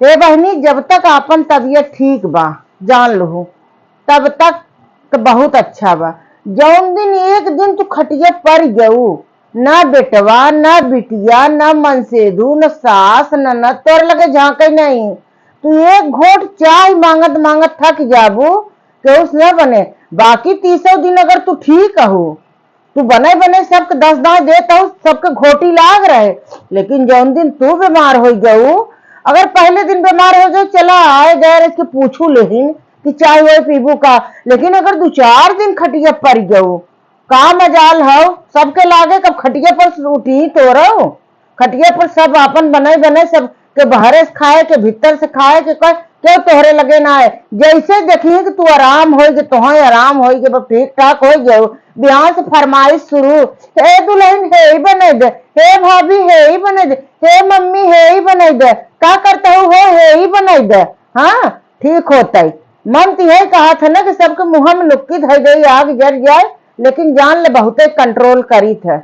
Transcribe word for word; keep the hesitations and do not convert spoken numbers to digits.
हे बहिनी, जब तक आपन तबियत ठीक बा, जान लहू, तब तक तो बहुत अच्छा बा। जौन दिन एक दिन तू खटिया पर गऊ, ना बेटवा, ना बिटिया, ना मनसेधू, ना सास, ना, ना तोर लगे झांके नहीं। तू एक घोट चाय मांगत मांगत थक जाबू, केहू से ना बने। बाकी तीसों दिन अगर तू ठीक हो, तू बने बने सबके दस दांय देत हो, सबके घोटी लाग रहे, लेकिन जौन दिन तू बीमार हो गऊ, अगर पहले दिन बीमार हो गऊ, चला आए गए रहे के पूछू लेहिन कि चाय वाय पीबू का, लेकिन अगर दो चार दिन खटिया पर गऊ, का मजाल हो, सबके लागे कब खटिया पर से उठी तोरो। खटिया पर सब आपन बने बने सब के बाहरे से खाए के, भीतर से खाए के, कोई केहू तोहरे लगे ना आए। जैसे देखी कि तू आराम होई गे, तोहें आराम होई गे, बस ठीक ठाक होई गयो, बिहान से फरमाइश शुरू, "हे दुल्हन, हे ही बने दे, हे भाभी, हे ही बने दे, हे मम्मी, हे ही बने दे, का करते हो, हो, हे ही बने दे।" हाँ, ठीक होतई। मन तो यही कहा था ना कि सबके मुँह में नुक्की धई दे, आग जर जाए, लेकिन जान ले बहुते कंट्रोल करी थे।